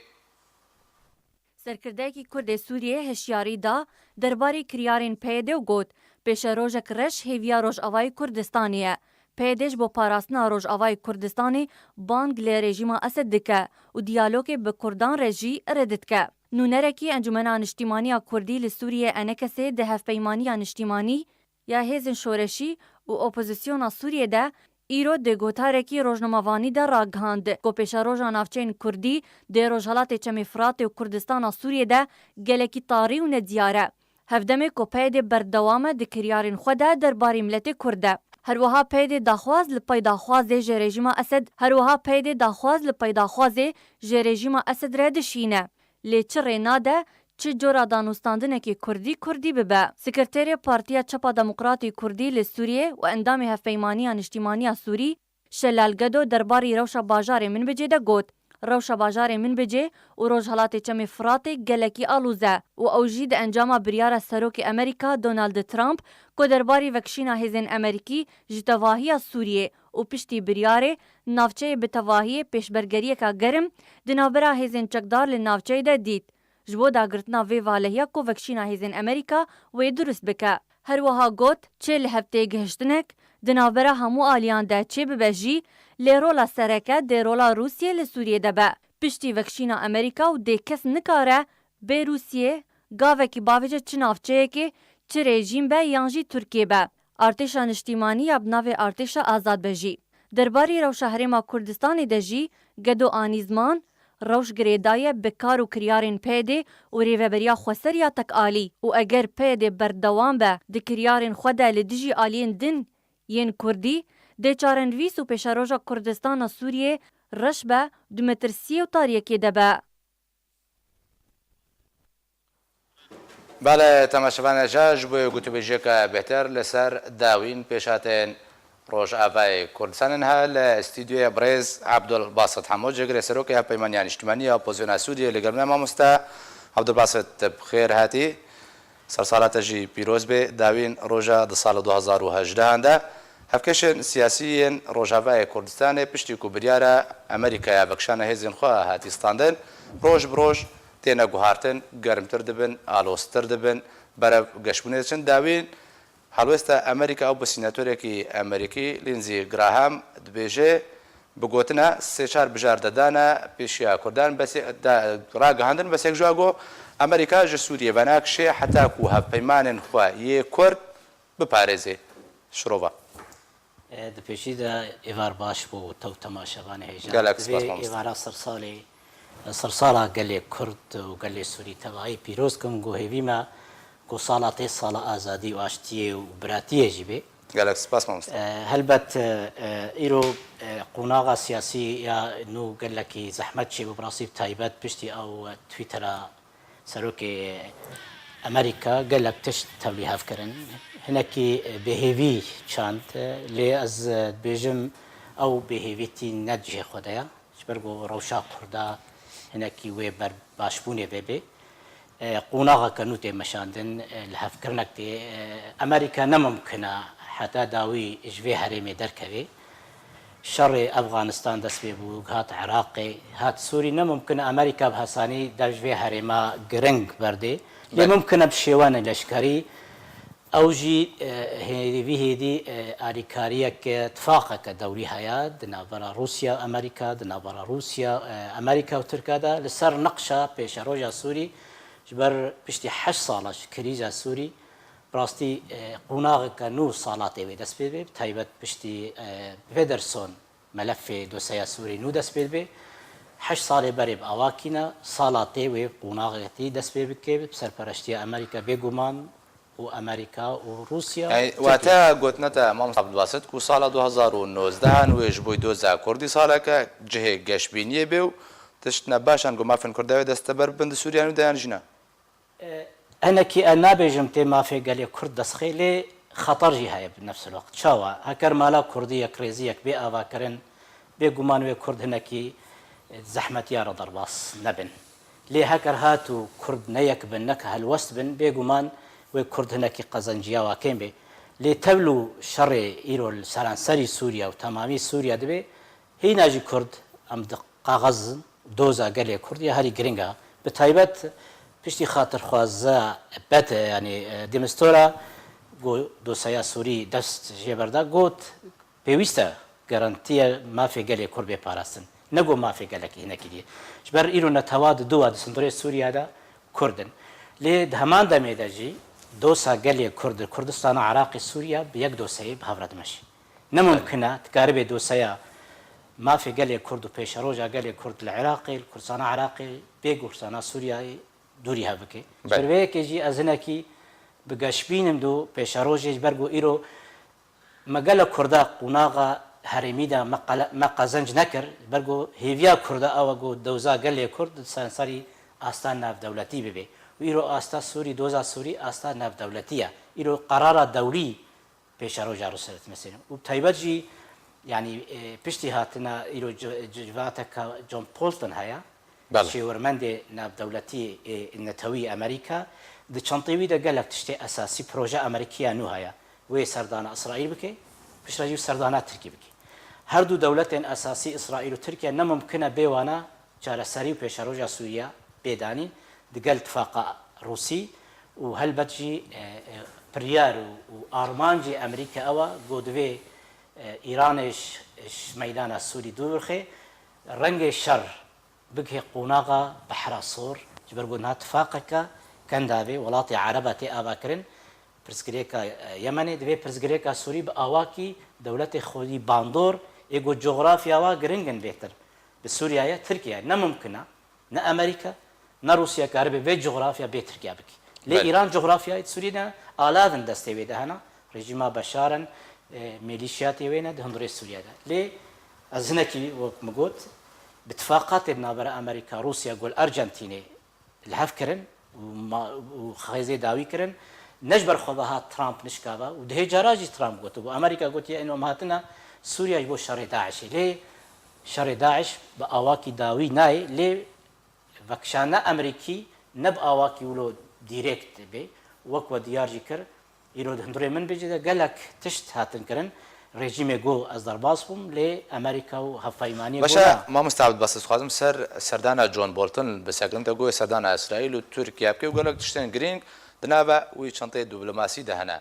Serkirdeyekî Kurd ê Sûriyê hişyarî da derbarê kiryarên P Y D û got, pêşerojek reş hêviya Rojavayê Kurdistanê ye. P Y D ji bo parastina Rojavayê Kurdistanê bang li rejîma Esed dike û diyalogê bi Kurdan re jî red dike. Nûnerekî Encûmena Niştîmanî ya Kurdî li Sûriyê, ENKSê, di Hevpeymaniya Niştîmanî ya Hêzên Şoreşî û Opozisyona Sûriyê de Îro di gotarekî rojnamevanî de ragihand ku pêşeroja navçeyên Kurdî di Rojhelatê Çemê Firatê û Kurdistana Sûriyê de gelekî tarî û nediyar e. Hevdemê ku PYD berdewam e di kiryarên xwe de derbarê miletê Kurd de. Her wiha PYD daxwaz li pey daxwazê ji rejîma Esed, her wiha PYD daxwaz li pey daxwazê ji rejîma Esed re dişîne. Lê çi rê nade, çi cora danûstandinekê Kurdî Kurdî bibe. Sekreterê Partiya Çepa Demokratê Kurdî li Sûriyê û endamê Hevpeymaniya Niştîmaniya Sûrî, Şelal Gedo derbarî rewşa bajarê Minbicê de got, Rewşa bajarê Minbicê û Rojhelatê Çemê Firatê gelekî alûz e û ew jî di encama biryara Serokê Amerîka Donald Trump ku derbarî vekişîna hêzên Amerîkî ji tevahiya Sûriyê û piştî biryarê navçeyê bi tevahiyê pêşbergeriyeka germ di navbera hêzên çekdar li navçeyê de dît. Ji bo dagirtina vê valehiya ku vekişîna hêzên Amerîka wê durust bike. Her wiha got, çi li hev têgihiştinek di navbera hemû aliyan de çêbibe jî, lê rola sereke dê rola Rûsiyê li Sûriyê de be. Piştî vekişîna Amerîka û dê kes nikare bê Rûsiyê gavekî bavêje çi navçeyekê, çi rejîm be yan jî Tirkiye be. Artêşa niştîmanî ya bi navê Artêşa Azad be jî. Derbarî rewşa Herêma Kurdistanê de jî Gedo anî ziman, rewş girêdaye bi kar û kiryarên PYDê û Rêveberiya Xweser ya Tekalî û eger PYDê berdewam be di kiryarên xwe de li dijî aliyên din yên Kurdî, dê çarenivîs û pêşeroja Kurdistana Sûriyê reş be, di metirsiyê û tariyekê de be. Belê, temaşevanê ja ji bo gotûbêjiyeke bêhtir li ser dawîn pêşhatên Rojavayê Kurdistanê niha li stûdyoyê birêz Abdul Basit Hemo, cihgirê serokê Hevpeymaniya Niştimanî ya Opozîsyona Sûriyê li gel me. Mamoste Abdul Basit, tu bi xêr hatî. Sersala te jî pîroz bê. Dawîn roja di sala du hezar û hejdehan de hevkêşên siyasî yên Rojavayê Kurdistanê piştî ku biryara Amerîkaya vekişana hêzên xwe hatî standin, roj bi roj têne guhartin, germtir dibin, aloztir dibin, berev geşbûnê diçin. Dawîn helwêsta Amerîka û bi sînatorekî Amerîkî Lindsey Graham dibêje, bi gotina sê çar bijar de dane pêşiya Kurdan, besê, da, ragihandin, besêk ji wa got, Amerîka ji Sûriyê venakişê heta ku hevpeymanên xwe yê Kurd biparêzê. Şirova. Di pêşî de êvar baş bo te û temaşevanê hêja. Gelek spas mamoste. Êvara sersalê, sersala gelê Kurd û gelê Sûrî tevayî pîroz kim. Ku hêvî me ku sala tê sala azadî û aştiyê û biratiyê jî bê. Gelek spas mamoste. Helbet îro qonaxa siyasî ya nû gelekî zehmet çêbû, bi rastî bi taybet piştî ew Twittera Serokê Amerîka gelek tişt tevlî hev kirin. Hinekî bêhêvî çand, lê ez dibêjim ew bêhêvîtî ne di cihê xwe de ye. Ji ber ku rewşa Kurda hinekî wê ber başbûnê vê bê. Qonaxeke nû tê meşandin, lihevkirinek tê. Amerîka ne mimkin e heta dawî ji vê herêmê derkeve. Şerê Efxanistan dest pê bû, hat Iraqê, hat Sûrî. Ne mimkin e Amerîka bi hesanî dev ji vê herêma giring berdê. Lê mimkin e bi şêwenê leşkerî. Ew jî hêdî vî hêdî alîkariyeke, tifaqeke dewrî heye di navbera Rûsya û Amerîka, di navbera Rûsya, Amerîka û Tirka de li ser niqşa pêşeroja Sûrî ji ber piştî heşt sala ji krîza Sûrî. Bi rastî qonaxeke nû salatê wê dest pê dibe, bi taybet piştî Pederson melefê dosyeya Sûrî nû dest pê dibe. Heşt salê berê bi awakî ne, salatê wê qonaxekî dest pê bike, bi serpereştiya Amerîka bêguman û Amerîka û Rûsya. Yanî wate gotina te Mamoste Abdulbasit ku sala du hezar û nozdeh an wê ji bo doza Kurdî saleke cihê geşbîniyê bê û tişt ne baş an ku mafên Kurda wê desteber bibin di Sûriya nû de yan jî ne? Hinekî ez nabêjim tê mafê gelê Kurd destxê, lê xeter jî heye bi nefsilwext. Çawa? Heker mala Kurdî yekrêziyek bê avakirin, bêguman wê Kurd hinekî zehmetiya re derbas nebin. Lê heker hat û Kurd ne yek bin, ne helwest bin, bêguman wê Kurd hinekî qezenciya wa kêm bê. Lê tevlû şerê îro li seranserî Sûriya û temamî Sûriya dibê, hîna jî Kurd em di kaxez in. Doza gelê Kurd ya herî giring e. Bi taybet piştî xatirxwaza Pete, yanî de Mistura, ku dosyeya Sûrî dest jê berda, got, pêwîst e garantiye mafê gelê Kurd bê parastin. Ne ku mafê gelekî hinekî dî. Ji ber îro netewa di dû wa di sindorê Sûriya de Kurd in. Lê di heman demê de jî dosa gelê Kurd di Kurdistana Iraqê Sûriya bi yek doseyê bi hev re dimeşî. Ne mumkin e, dikaribê doseya mafê gelê Kurd û pêşeroja gelê Kurd li Iraqê, li Kurdistana Iraqê, bê ku Kurdistana Sûriyeyê dûrî hev bike. Ji ber Belê. vê yekê jî ez hinekî bi geşbîn im do pêşerojê, ji ber ku îro me gelek Kurda qonaxa herêmî de me qele-, me qezenc nekir, ji ber ku hêviya Kurda ew e ku dewza gelê Kurd di seranserî asta navdewletî bibe. Û îro asta Sûrî, doza Sûrî asta navdewletî ye. Îro qerara dewlî pêşeroja Rûsya didin mesela. Û bi taybet jî, yanî, e, piştî hatina îro ci-, civateke John Bolton heye, Belê. şêwirmendê navdewletî, e, netewî Amerîka, di çentê wî de gelek tiştê esasî proje Amerîkiya nû heye. Wê serdana Îsraîl bike, piştre jî serdana Tirkî bike. Her du dewletên esasî Îsraîl û Tirkiye ne mumkin e bê wana çareserî û pêşeroja Sûriye bê danîn digel tifaqa Rûsî û helbet jî, e, e, biryar û, û armancê Amerîka ew e ku divê, e, Îranê ji, ji meydana Sûrî dûr bixe, rengê şer bigihê qonaxa Behra Sor, ji ber ku niha tifaqeke kenda vê welatê Ereba tê avakirin, pirsgirêka, e, Yemenê, divê pirsgirêka Sûrî bi awakî dewletê xwedî bandor, ê ku cografya wa giring in bêtir. Bi Sûriye ye, Tirkiye ye. Ne mumkin e. Ne Amerîka, ne Rûsya karibe vê cografya bê Tirkiye bike. Lê Belê. Îran cografyayê Sûriyê de alav in destê wê de hene. Rejîma Beşar in, e, mêlîşiyatê wê ne di hundirê Sûriye de. Lê ez hinekî wek min got, bi tifaqatê di navbera Amerîka, Rûsya, gol Arjantînê li hev kirin û ma-, û xêzê dawî kirin. Ne ji ber xwe ve hat Trump nişka ve û dihê cara jî Trump gotibû. Amerîka gotiye, ên em hatine Sûriye ji bo şerê DAIŞê. Lê şerê DAIŞ bi awakî dawî nayê, lê vekişandina Amerîkî ne bi awakî wilo dîrekt bê, wek we diyar jî kir, îro di hundirê min bêje de gelek tişt hatin kirin, rejîmê got ez derbas bûm, lê Amerîka û hevpeymaniyê got Başa, na. Mamosta Abdulbasit, dixwazim ser serdana John Bolton bisekrim. Te got serdana Îsraîl û Tirkiye bike û gelek tiştên girîng di nava wî çenteyê diplomasî de hene.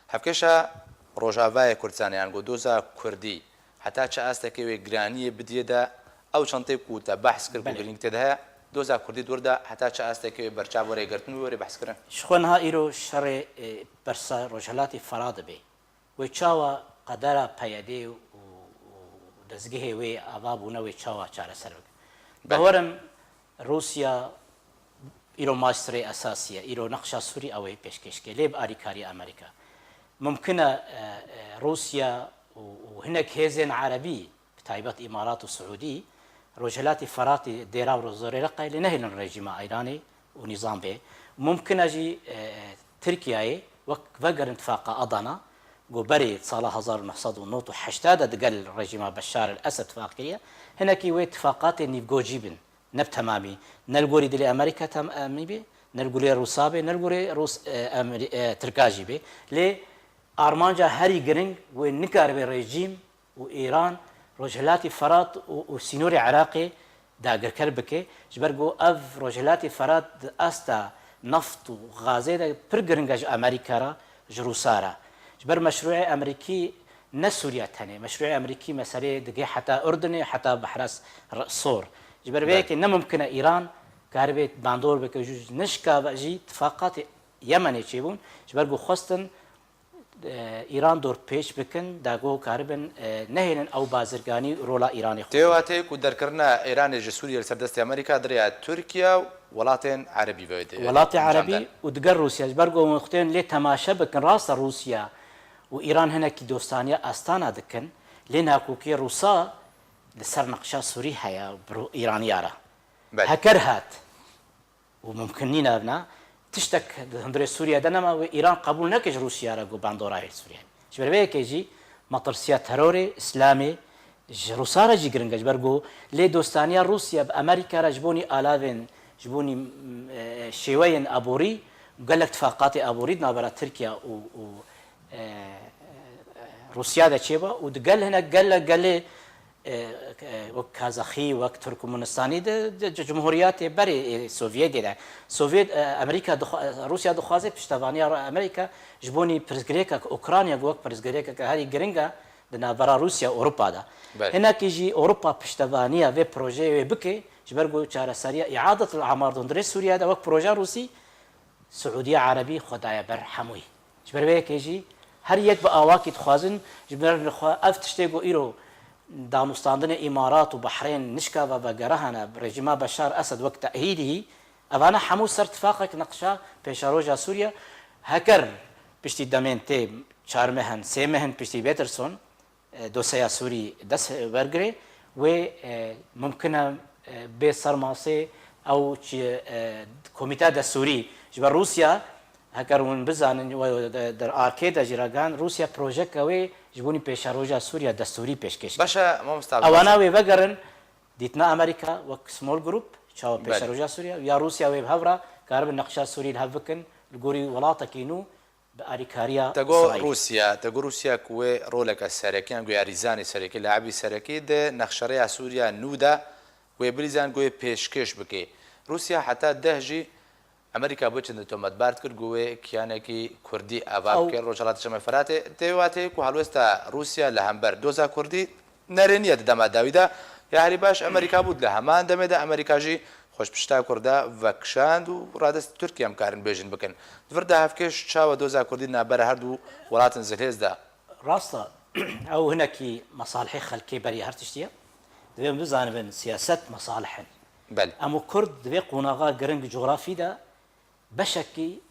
Hevkeşa Rojavayê Kurdistanê, yan got doza Kurdî, heta çi astekê wê giraniyê bidiyê de ew çentê ku te behs kir ku Belê. girîng tê de heye, doza Kurdî dûr de heta çi astekê wê berçav were girtin û were behs kirin? Ji xwe niha îro şerê, e, bersa Rojhilatê Fera dibê. Wê çawa qedera PYDê û, û dezgehê wê ava bûne wê çawa çareser bikin? Belê. Bawerim Rûsya îro mastirê esasî ye, îro neqşa Sûrî ew ê pêşkêş ke, lê bi alîkarî Amerîka. Mumkin e, e, e, Rûsya û, û hinek hêzên erebî, bi taybet Îmarat û Siûdî, Rojhilatê Feratê dêra û zorê re qeylê nehêlin rejîma Îranê û nîzam bê. Mumkin e jî, e, Tirkiyeyê wek vegerin tifaqa Adana, ku berê sala hezar û neh sed û nod û heştê de digel rejîma Beşar el Esed tifaq kiriye, hinekî wê tifaqatê nîvgojî bin. Ne bi temamî. Ne li gorî dilê Amerîka temamî bê, ne li gorî Rûsa bê, ne li gorî Rûs, e, Amerî-, e, Tirka jî bê. Lê armanca herî giring wê nikaribe rejîm û Îran Rojhilatî Ferat û, û sînorê Iraqê dagirker bike. Ji ber ku ev Rojhilatî Ferat di asta neft û gazê de pir giring e ji Amerîka re, ji Rûsa re. Ji ber meşrûê Amerîkî ne Sûriye tenê. Meşrûê Amerîkî meseleyê digê heta Urdunê, heta Behra S-, Sor. Ji ber vê Belê. yekê ne mumkin e Îran karibe bandor bike, jû nişka ve jî tifaqatê Yemenê çêbûn. Ji ber ku xwestin, e, Îran dorpêç bikin, da ku karibin, e, nehêlin ew bazirganî rola Îranê xwe. Tê wateyê ku derkirina Îranê ji Sûriye li ser destê Amerîka di rêya Tirkiye û welatên erebî ve dê Welatê encam erebî den. û digel Rûsya. Ji ber ku hûn xwedên lê temaşe bikin, rast e Rûsya û Îran hinekî dostaniya astana dikin, lê nakokiyê Rûsa li ser neqşa Sûrî heye bi Rû-, Îraniya re. Belê. Heker hat û mumkin nîne evna, tiştek di hundirê Sûriye de nema wê Îran qebûl neke ji Rûsya re ku bandora hêl Sûriye. Ji ber vê yekê jî metirsiya terorê, Îslamê ji Rûsa re jî giring e, ji ber ku lê dostaniya Rûsya bi Amerîka re ji bonî alavên, ji bonî, e, şêweyên aborî, gelek tifaqatê aborî di navbera Tirkiye û, û, e, Rûsya de çêbû û di gel hinek gele gelê, e, e, wek Kazaxî, wek Turkmenistanî di, di, di cumhuriyetê berê, e, Sovyetê de. Sovyet, e, Amerîka dixwa-, e, Rûsya dixwaze piştevaniya Amerîka ji bonî pirsgirêkek Ukrayna wek pirsgirêkek herî giring e di navbera Rûsya û Ewropa de. Belê. Hinekî jî Ewropa piştevaniya vê projeyê wê bike, ji ber ku çareseriya îadetil amar di hundirê Sûriye de wek proje Rûsî, Siûdiya Erebî xwe daye ber hemûyî. Ji ber vê yekê jî Her yek bi awakî dixwazin, ji ber xwe ev tiştê ku îro danûstandinê Îmarat û Behrên nişka ve vegere hene, rejîma Beşar Esed wek tehîdî, evana hemû ser tifaqek neqşa pêşeroja Sûriye, heker piştî demên tê çar meh in, sê meh in piştî Peterson, e, dosyeya Sûrî dest wergirê, wê, e, mumkin e, e, bê ser masê ew çi, e, komîte destûrî ji ber Rûsya, heker hûn bizanin, we de, der arkê de jî ragihan, Rûsya projeke wê ji bonî pêşeroja Sûriya destûrî pêşkêş kir. Baş e, mamosta Ewana Abdulbasit. Wê vegerin dîtina Amerîka wek small group, çawa Belê. Pêşeroja Sûriya, ya Rûsya wê bi hev re karibin neqşa Sûrî li hev bikin, li gorî welatekî nû, bi alîkariya Te got Îsraîl. Rûsya, te got Rûsya ku wê roleke sereke, yan gu ya rîzanî serekî, laibî serekî di nexşereya Sûriya nû de wê birîzan, gu wê pêşkêş bike. Rûsya heta deh jî Amerîka bi çi tometbar dikir, gu wê kiyanekî Kurdî ava Ew bike, Rojhelata Çemê Feratê. Tê watê ku helwesta Rûsya li hember doza Kurdî nerêniye di dema dawî de. Ya herî baş Amerîka bû, di heman demê de Amerîka jî xwe ji pişta Kurda vekişand û radest Tirkiye em karin bêjin bikin. Di vir de hevkêş çawa doza Kurdî navbera her du welatin zilhêz de? Rast e, ew hinekî mesalihê xelkê beriya her tiştî ye. Divê em bizanibin siyaset mesalih in. Belê. Em û Kurd di vê qonaxa giring cografî de beşekî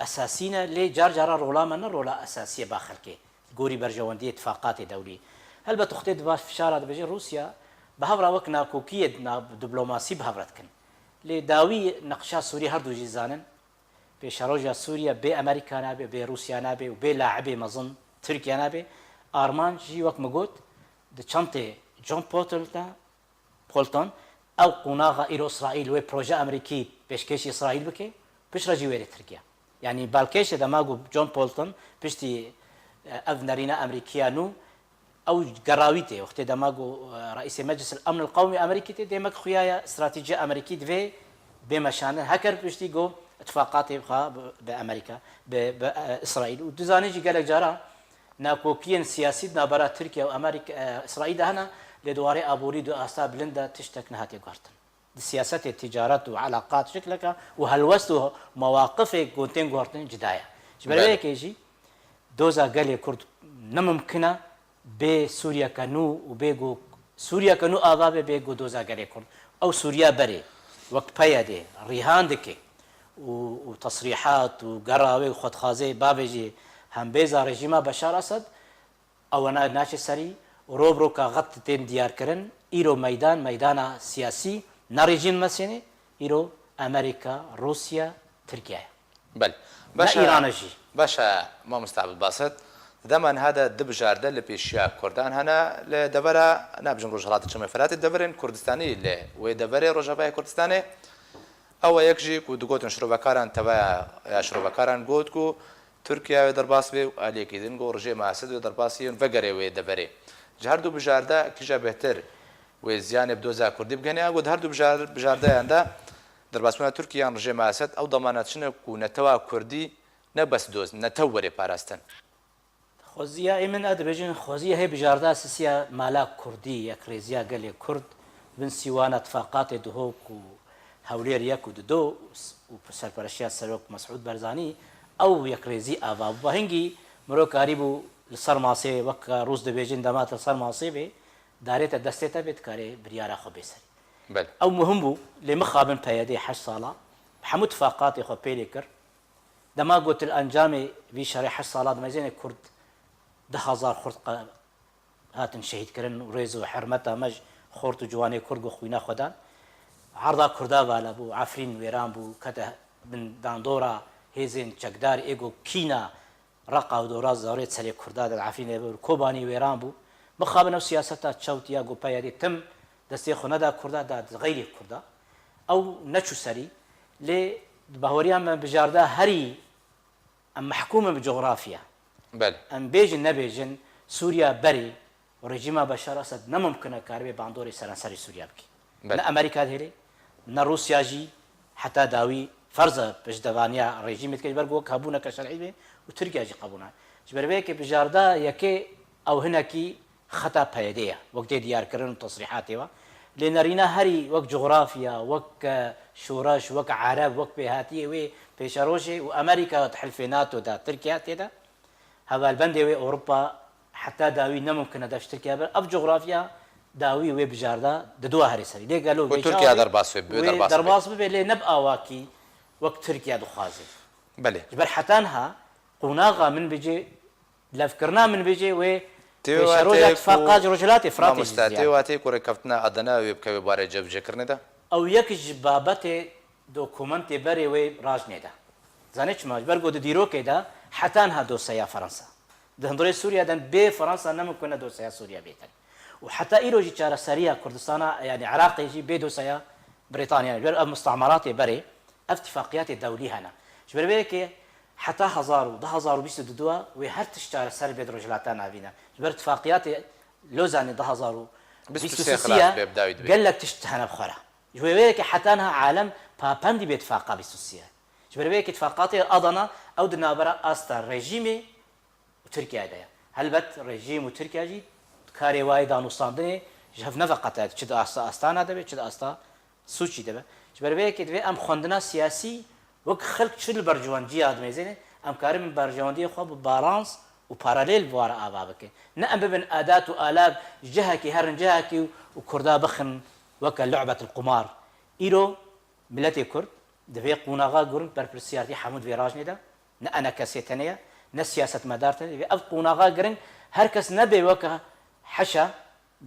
esasî ne, lê car cara rola me ne rola esasî ye ba xelkê, gorî berjewendiyê tifaqatê dewlî. Helbet wextê di va fişara dibêje Rûsya, bi hev re wek nakokiyê na-, diplomasî bi hev re dikin. Lê dawî neqşa Sûrî her du jî zanin. Pêşeroja Sûriye bê Amerîka nabe, bê Rûsya nabe û bê laibê mezin Tirkiye nabe. Armanc jî wek min got, di çentê John Bolton de Bolton, ew qonaxa îro Îsraîl wê proje Amerîkî pêşkêşî Îsraîl bike, piştre jî wêrê Tirkiye. Yanî balkêşê dema ku John Bolton piştî, e, ev nerîna Amerîkiya nû, ew gerawî tê. Wextê dema ku, e, Reîsê Meclis el Emn el Qewmî Amerîkî tê, demek xuya ye stratejî Amerîkî divê bê meşandin. Heker piştî ku îtifaqatê xwe bi, bi Amerîka, bi, bi, e, Îsraîl. Û dizanî jî gelek cara nakokiyên siyasî di navbera Tirkiye û Amerîka, e, Îsraîl de hene, lê di warê aborî di asta bilind de tiştek nehatiye guhertin. Di siyasetê ticaret û elaqat şikleke û helwest û mewaqifê ku tên guhertin cida ye. Ji ber Belê. Vê yekê jî doza gelê Kurd ne mimkin e bê Sûriyeke nû û bê ku Sûriyeke nû ava be bê ku doza gelê Kurd. Ew Sûriya berê wek P Y D rîhan dike û, û tesrîhat û gera wê û xwedxwazê bavêjî hembêza rejîma Beşar Esed, ewana naçe serî û rov roka xet tên diyarkirin. Îro meydan, meydana siyasî ne rejîm mesênê, îro Amerîka, Rûsya, Tirkiye ye. Belê. Ne Baş e, Îran e jî. Baş e, mamosta Abdulbasit. Di dema niha de du bijarde li pêşiya Kurdan hene li devera, nabêjim Rojhelata Çemê Feratê, deverên Kurdistanî li wê deverê Rojavayê Kurdistanê. Ew e yek jî ku digotin şirovekaran, teveya ya şirovekaran got ku Tirkiye wê derbas bê û aliyekî din ku rejêma Esed wê derbas yên vegerê wê deverê. Ji her du bijarde kîja bêhtir wê ziyanê bi doza Kurdî bigihîne, ya ku di her du bijar-, bijardeyan de derbasbûna Tirkiye yan rejêma Esed ew demana çi ne ku netewa Kurdî ne bes doz, netew were parastin? Xweziya ê min, e dibêjin, xweziya hê bijarda sisiya mala Kurdî, yekrêziya gelê Kurd, bin sîwana tifaqatê Duhok û Hewlêr yek û dido û serpereştiya Serok Mesûd Barzanî, ew yekrêzî ava bû. Hingî mirov karîbû li ser masê, wek Rûs dibêjin, dema te li ser masê bê, darê te destê te bê, dikarê biryara xwe bê serî. Belê. Ew muhim bû, lê mixabin P Y D heşt sala, bi hemû tifaqatê xwe pêlê kir. Dema got li encamê vî şerê heşt sala dimezênê Kurd du hezar Kurd qe-, hatin şehîdkirin û rêz û hermeta me ji xort û ciwanê Kurd got xwîna xwe dan. Erda Kurda vala bû, Efrîn wêran bû, kete bin bandora hêzên çekdar ê got kîna Reqa û dora zarê serê Kurda de Efrînê bû, Kobanî wêran bû. Mixabin ew siyaseta çewt ya got P Y D tim destê xwe neda Kurda, da xeyrê Kurda. Ew neçû serî, lê di bahweriya me bijarda herî Em mehkûm in bi cografya. Belê. Em bêjin nebêjin, Sûriya berê û rejîma Beşar Esed ne mumkin e karibê bandorê seranserê Sûriya bike. Belê. Ne Amerîka dihêlê, ne Rûsya jî heta dawî ferz e piştevaniya rejîmê dike, ji ber ku wek hebûneke şerî bê û Tirkiye jî qebûl nake. Ji ber vê yekê bijarda yekê ew hinekî xeta P Y D ye, wek tê diyarkirin û tesrîhatê we. Lê nerîna herî wek cografya, wek, e, şoreş, wek ereb, wek pêhatiyê wê pêşerojê û Amerîka di hilfê nato de, Tirkiye tê de. Hevalbendê wê Ewropa heta dawî ne mumkin e dev ji Tirkiye ber. Ev cografya dawî wê bijarda diduwa herê serî. Lê gelo Ku vêca Tirkiye wê derbas wê, wê derbas bibe. Derbas bibe, lê ne bi awakî wek Tirkiye dixwaze. Belê. Ji ber heta niha qonaxa min bicê, levkirina min bicê wê Tê pêşeroja wate tifaqa ku ji Rojhilatê Firatê jî Mamoste, tê ziyad. Wate ku rêkeftina Adana wê bikeve barê cebcêkirinê de? Ew yek ji babetê dokumentê berê wê rajnê de. Zanê çima? Ji ber ku di dîrokê de heta niha doseya Fransa. Di hundirê Sûriye de bê Fransa ne mimkun e doseya Sûriye bêtin. Û heta îro jî çareseriya Kurdistana, yanî Iraqê jî bê doseya Brîtanya. Ji ber ev mustamaratê berê, ev tifaqiyatê dewlî hene. Ji ber vê yekê heta hezar û, du hezar û bîst û du wê her tişt çareser bê di Rojhilata Navîn de. Ji ber tifaqiyatê Lozanê du hezar û bîst û sê xilas bê, bi dawî dibe. Gelek tişt hene bi xwe re. Ji wê yekê heta niha alem papendî bê tifaqa bîst û sê ye. Ji ber vê yekê tifaqatê Adana ew di navbera asta rejîmê û Tirkiyeyê de ye. Helbet rejîm û Tirkiye jî karê wayê danûstandinê ji hev neveqete, çi di asta Astana de be, çi di asta Sûçî de be. Ji ber vê yekê divê em xwendina siyasî wek xelk çi li berjewendiya dimêzêne, em karibin berjewendiyê xwe bi balans û paralel bi wara ava bikin. Ne em bibin adat û ala ji cihekî herin cihekî û Kurda bixin weke lu'betil qumar. Îro miletê Kurd di vê qonaxa giring berpirsiyartî hemû di vê rajnê de, ne enekesê tenê ye, ne siyasetmedar tenê. Divê ev qonaxa giring her kes nebe weke heşa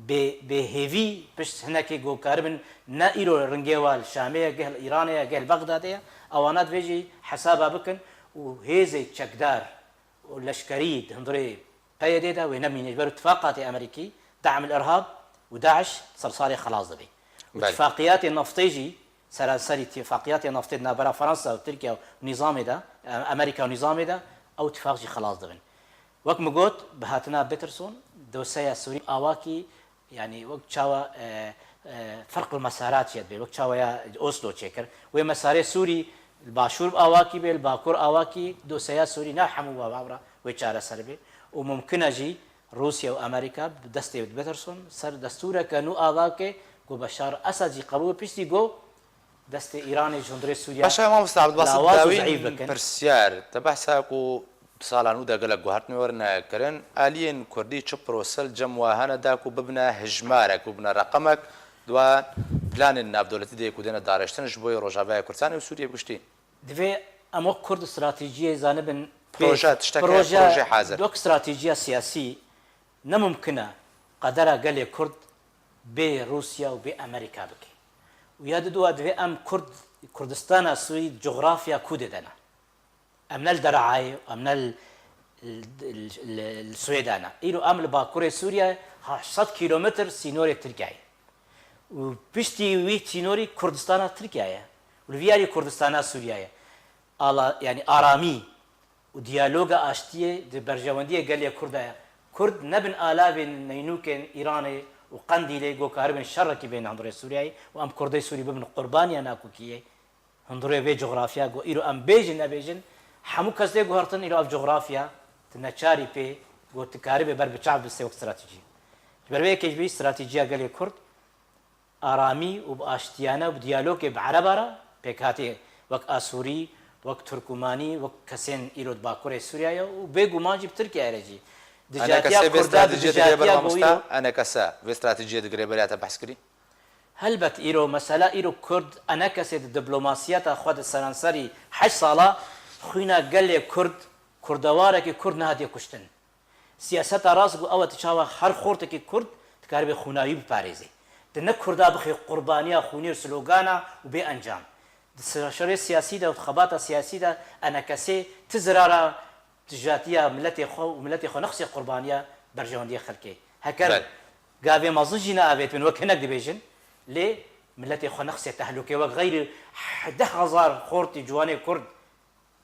bê, bê hêvî pişt hinekê ku karibin ne îro ringê wa li Şamê ye, geh li Îranê ye, geh li Bexdadê ye. Ewana divê jî hesaba bikin û hêzê çekdar û leşkerî di hundirê P Y D de wê nemîne. Ji ber tifaqatê Amerîkî, Da'm el-Irhab û DAIŞ ser salê xelas dibe. Û Belê. tifaqiyatê naftê jî, seranserî tifaqiyatê naftê di navbera Fransa û Tirkiye û nîzamê de, e, Amerîka û nîzamê de, ew tifaq jî xelas dibin. Wek min got, bi hatina Peterson, doseya Sûrî awakî, yanî wek çawa, e, e, ferq el mesarat jê dibe, wek çawa ya Oslo çêkir. Wê mesarê Sûrî li başûr awakî be, li bakur awakî, doseya Sûrî ne hemû wa bavra wê çareser be. Û mumkin e jî Rûsya û Amerîka bi destê Peterson ser destûreke nû ava bike, ku Beşar Esed jî qebûl piştî ku destê Îranê ji hundirê Sûriye Paşa Mamoste Abdulbasit lawaz û dawîn zeîf bikin. Pirsyar, te behsa ku di sala nû de gelek guhertinê werine kirin, aliyên Kurdî çi prosel cem wa hene da ku bibine hijmarek, ku bibine reqemek, di wan planên navdewletî de ku dêne dareştin ji bo Rojavaya Kurdistanê û Sûriye bi giştî? Divê em wek Kurd stratejiyê zanibin pê Proje, tiştek heye, proje, proje hazir. Wek stratejiya siyasî ne mumkin e qedera gelê Kurd bê Rûsya û bê Amerîka bike. Û ya diduwa divê em Kurd, Kurdistana Sûrî cografya kûdê de ne. Em ne li Derayê, em ne li, li, li, li Swêda ne. Îro em li bakurê Sûriye heşt sed kîlometr sînorê Tirkiyeyê. Û piştî wî sînorî Kurdistana Tirkiye ye. Û li vî yarî Kurdistana Sûriye ye. Ala, yanî aramî û diyaloga aştiyê di berjewendiyê gelê Kurd de ye. Kurd nebin alavên neynûkên Îranê û Qendîlê ku karibin şerekî bên hundirê Sûriyeyê û em Kurdê Sûrî bibin qurbaniya nakokiyê. Hundirê vê cografya ku îro em bêjin nebêjin, hemû kes tê guhertin îro ev cografya tu neçarî pê ku tu karibê ber bi çav bistê wek stratejî. Ji ber vê yekê jî stratejiya gelê Kurd aramî û bi aştiyane û bi diyalogê bi Ereba re pêkhatê wek Asûrî, wek Turkumanî, wek kesên îro di Bakurê Sûriyeyê û bêguman jî bi Tirkiyeyê re jî. Dijatiya Kurda bi dijatiya ku îro Enekese vê stratejiyê digire beriya te behs kirî? Helbet îro, mesela îro Kurd, enekesê di diplomasiyeta xwe di seranserî heşt sala xwîna gelê Kurd, Kurdewarekî Kurd nehatiye kuştin. Siyaseta rast ku ew e, tu çawa her xortekî Kurd dikaribe xwîna wî biparêzê. Tu ne Kurda bixê qurbaniya xwînê û slogana û bê encam. Di şerê siyasî de û di xebata siyasî de enekesê ti zirara dijatiya miletê xwe û miletê xwe nexsê qurbaniya berjewendiyê xelkê. Heker Belê. gavê mezin jî neavêtibin, wek hinek dibêjin, lê miletê xwe nexsê tehlûkê, wek xeyrî deh hezar xortî ciwanê Kurd.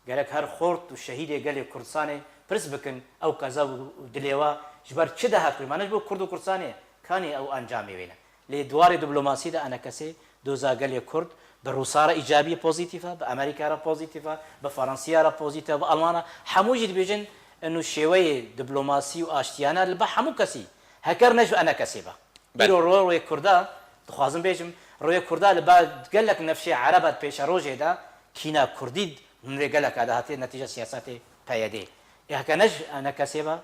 Gerek her xort û şehîdê gelê Kurdistanê pirs bikin, ew qeza û dilê wa ji ber çi de hat, ma ne ji bo Kurd û Kurdistanê, kanî ew encamê wê ne. Lê di warê diplomasî de enekesê doza gelê Kurd bi Rûsa re îcabî pozîtîf e, bi Amerîka re pozîtîf e, bi Faransiya re pozîtîf e, bi Almana, hemû jî dibêjin, inu şêweyê diplomasî û aştiyane li ba hemû kesî, heker ne ji enekesê be. Belê. Îro rewê Kurda, dixwazim bêjim, rewê Kurda li ba gelek nifşê Ereba di pêşerojê de kîna Kurdî di hundirê geleka de hatiye netîca siyasetê P Y D. Heke ne ji, ne kesê be,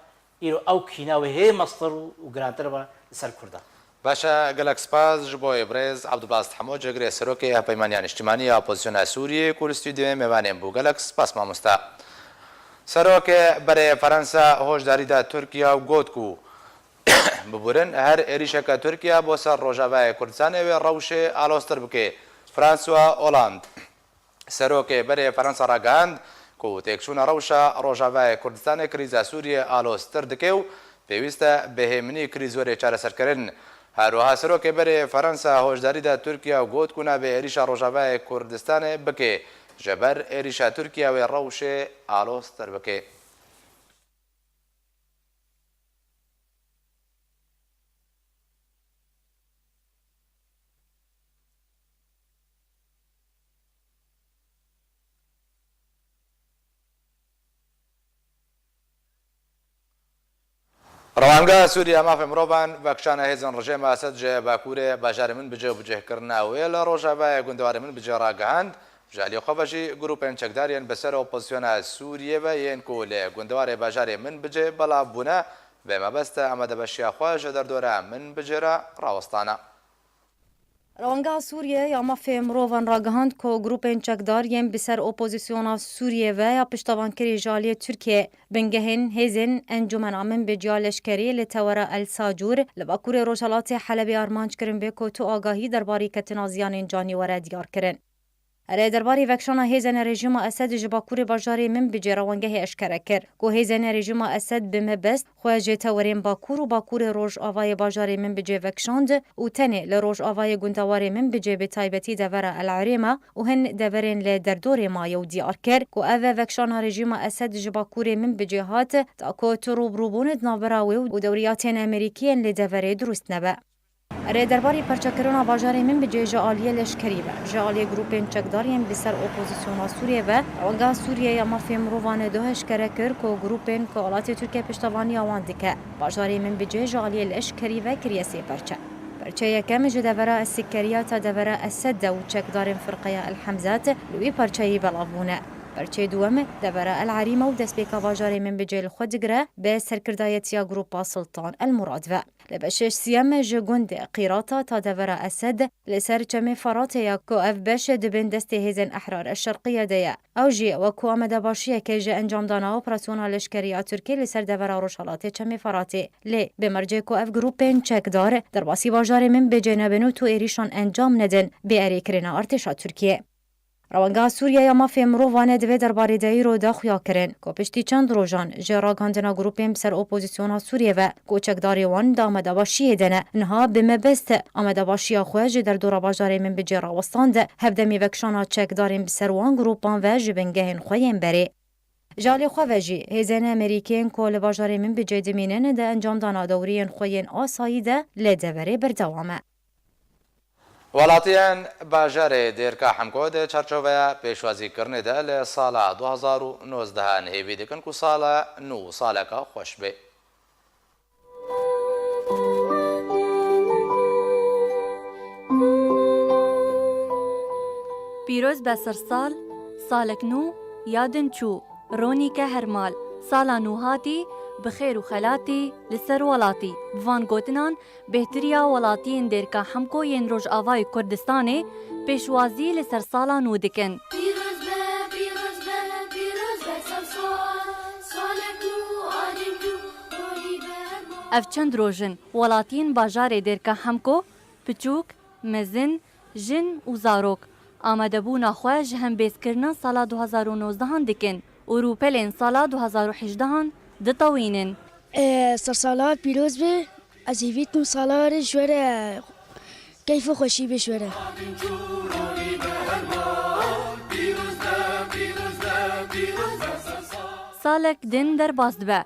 îro ew kîna wê hê mestir û, û girantir be li ser Kurda. Baş e, gelek spas ji bo wê birêz Abdulbasit Hemo, cihgirê serokê Hevpeymaniya Niştimanî ya Opozisyona Sûriyê ku li stûdyoyê mêvanê bû. Gelek spas mamosta. Serokê berê Ferensa hoşdarî da Tirkiye û got ku biburin her êrîşeke Tirkiye bo ser Rojavayê Kurdistanê wê rewşê aloztir bike. François Hollande. Serokê berê Ferensa ragihand ku têkçûna rewşa Rojavayê Kurdistanê krîza Sûriyê aloztir dike û pêwîst e bi hêminî krîz were çareserkirin. Her wiha serokê berê Ferensa hoşdarî da Tirkiye û got ku nabê êrîşa Rojavayê Kurdistanê bike, ji ber êrîşa Tirkiye wê rewşê aloztir bike. Rewanga Sûriya Mafê Mirovan vekişana hêzên rejîma Esed ji bakurê bajarê Minbicê û bicihkirina wê li rojavayê gundewarê Minbicê ragihand. Ji alî xwe ve jî grûpên çekdar yên bi ser opozisyona Sûriyê ve yên ku li gundewarê bajarê Minbicê belav bûne, bi mebest amadebaşiya xwe ji derdora Minbicê re rawestana. Rewanga Sûriye ya Mafê Mirovan ragihand ku grûpên çekdar yên bi ser opozisyona Sûriyê ve ya piştevankirî ji aliyê Tirkiyê, bingehên hêzên Encûmena Minbicê ya leşkerî li Tewera El Sacûr li bakurê rojhelatê Helebê armanc kirin bê ku tu agahî derbarî ketina ziyanên canî were diyar kirin. Erê, derbarê vekişana hêzên rejîma Esed ji bakurê bajarê Minbicê rewangehê eşkere kir ku hêzên rejîma Esed bi mebest xwe ji tewerên bakur û bakurê rojavayê bajarê Minbicê vekişand û tenê li rojavayê gundewarê Minbicê, bi taybetî devera El Erêma û hin deverên li derdorê maye û diyar kir ku ev vekişana rejîma Esed ji bakurê Minbicê hat, ta ku tu rûbirûbûn di navbera wê û dewriyatên Amerîkî yên li deverê dirust nebe. Erê, derbarê parçekirina bajarê Minbicê ji aliyê leşkerî ve, ji aliyê grûpên çekdar yên bi ser opozisyona Sûriyê ve, Rewanga Sûriye ya Mafê Mirovan doh eşkere kir ku grûpên ku welatê Tirkiye piştevaniya wan dike, bajarê Minbicê ji aliyê leşkerî ve kiriye sê parçe. Parçeyê yekem ji devera Esikeriya ta devera Esed de û çekdarên firqeya El Hemzat li wî parçeyî belav bûne. Parçeyê duwem devera El Erîma û destpêka bajarê Minbicê li xwe digire bi serkirdayetiya grûpa Sultan El Murad ve. Li beşê siyem ji gundê Qîrata ta devera Esed li ser Çemê Feratê ya ku ev beş di bin destê hêzên Ehrar Şerqiye de ye. Ew jî wekû amadebaşiyeke ji encamdana operasyona leşkerî ya Tirkiyê li ser devera rojhelatê Çemê Feratê. Lê bi mercê ku ev grûpên çekdar derbasî bajarê Minbicê nebin û tu êrîşan encam nedin, bê erêkirina artêşa Tirkiyê. Rewanga Sûriye ya Mafê Mirovan di vê derbarê de îro da xuya kirin ku piştî çend rojan ji ragihandina grûpên bi ser opozisyona Sûriye ve ku çekdarê wan di amadebaşiyê de ne, niha bi mebest amadebaşiya xwe ji derdora bajarê Minbicê rawestand, hevdemî vekişana çekdarên bi ser wan grûpan ve ji bingehên xwe yên berê. Ji alî xwe ve jî hêzên Amerîkên ku li bajarê Minbicê dimînin di encamdana dewriyên xwe yên asayî de li deverê berdewam e. Welatiyên bajarê Dêrka Hemko di çarçoveya pêşwazîkirinê de li sala du hazar û nozdeh hêvî dikin ku sala nû saleke xweş bê. Pîroz be sersal, salek nû ya din çû, ronî ke her mal, sala nû hatî, bi xêr û xelatî li ser welatî. Bi van gotinan bêhtiriya welatiyên Dêrka Hemko yên Rojavayê Kurdistanê pêşwazî li ser sala nû dikin. Pîroz be, pîroz be, pîroz be sersal, salek nû a din çû, ronî be her mal. Ev çend roj in, welatiyên bajarê Dêrka Hemko, piçûk, mezin, jin û zarok amadebûna xwe ji hembêzkirina sala du hazar û nozdehan dikin û rûpelên sala du hazar û hejdehan ditewînin. Ê, sersala pîroz be, ez hêvî dikim sala re ji we re keyf û xweşî bê ji we re. Salek din derbas dibe,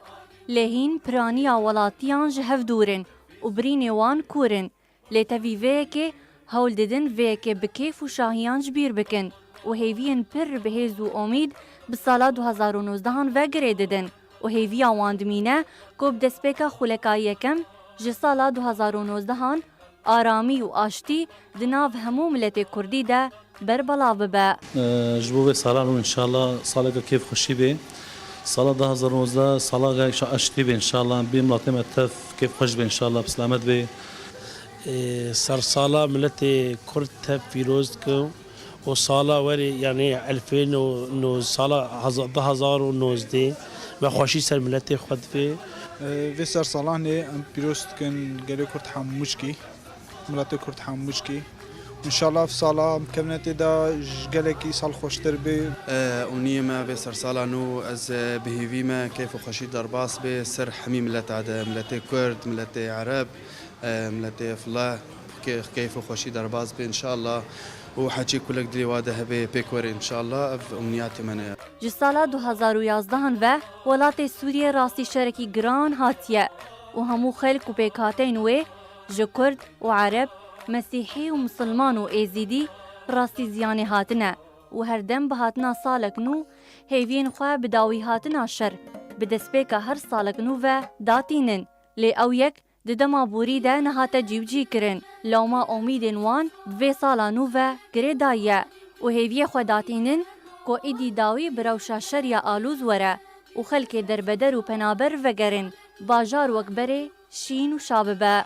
lê hîn piraniya welatiyan ji hev dûr in û birînê wan kûr in. Lê tevî vê yekê hewl didin vê yekê bi kêf û şahiyan ji bîr bikin û hêviyên pir bi hêz û omîd bi sala du hazar û nozdehan ve girê didin û hêviya wan dimîne ku bi destpêka xuleka yekem ji sala du hazar û nozdehan aramî û aştî di nav hemû miletê kurdî de berbelav bibe. Ji bo vê sala nû înşallah saleke kêfxweşî bê. Sala du hazar û nozdeh sala gelek şa-, aştî be înşallah. Bî miletê me tev kêfxweş be înşallah, bi selamet be. Ê, sersala miletê Kurd tev pîroz dikim û sala werê, yanî elfê no-, no-, sala heza-, du hazar û nozdeh me xweşî ser miletê xwe divê. Ê, vê sersalanê em pîroz dikin gelê Kurd hemûçkî. Miletê Kurd hemûçkî. Înşallah ev sala em kevine tê de ji gelekî sal xweştir bê. Û niyê me vê sersala nû ez, e, bi hêvî me keyf û xweşî derbas bê ser hemî mileta de, miletê Kurd, miletê Ereb, e, miletê File, kê-, keyf û xweşî derbas bê înşallah. Û heçî kulek dilê wa de hebe pêk were înşallah, ev umniyatê me ne. Ji sala du hazar û yazdehan ve welatê Sûriyê rastî şerekî giran hatiye û hemû xelk û pêkhateyên wê ji Kurd û Ereb, Mesîhî û Misilman û Êzîdî rastî ziyanê hatine û her dem bi hatina salek nû hêviyên xwe bi dawî hatina şer bi destpêka her salek nû ve datînin. Lê ew yek di dema borî de nehate cîbicî kirin. Lewma omîdên wan di vê sala nû ve girêdayî ye û hêviyê xwe datînin ku îdî dawî bi rewşa şer ya alûz were û xelkê derbeder û penaber vegerin, bajar wek berê şîn û şa bibe.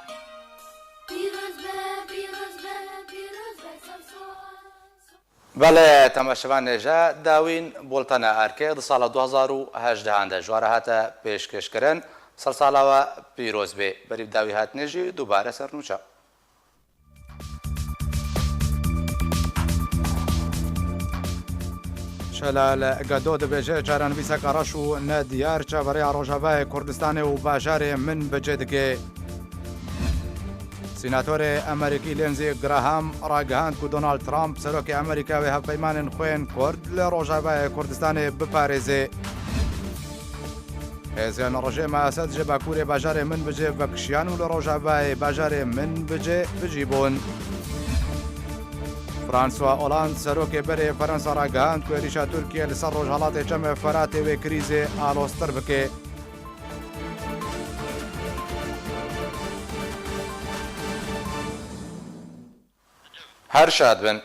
Pîroz be, pîroz be, pîroz be, ser sal. Belê, temaşevanê ji dawîn Boltana Erkê di sala du hazar û hejdehan de ji we re hate pêşkêşkirin. Sersala we pîroz bê. Berî bi dawî hatinê jî dubare ser nûçe. Şelal Gado dibêje, çarenivîseka reş û nediyar çaverêya Rojavayê Kurdistanê û bajarê Minbicê dike. Sînatorê Amerîkî Lindsey Graham ragihand ku Donald Trump, serokê Amerîka, wê hevpeymanên xwe yên Kurd li Rojavayê Kurdistanê biparêze. Hêzên rejîma Esed ji bakurê bajarê Minbicê vekişiyan û li Rojavayê bajarê Minbicê bijî bûn. François Hollande, serokê berê Fransa, ragihand ku êrîşa Tirkiye li ser Rojhelatê Çemê Feratê wê krîzê aloztir bike. Her şad bin.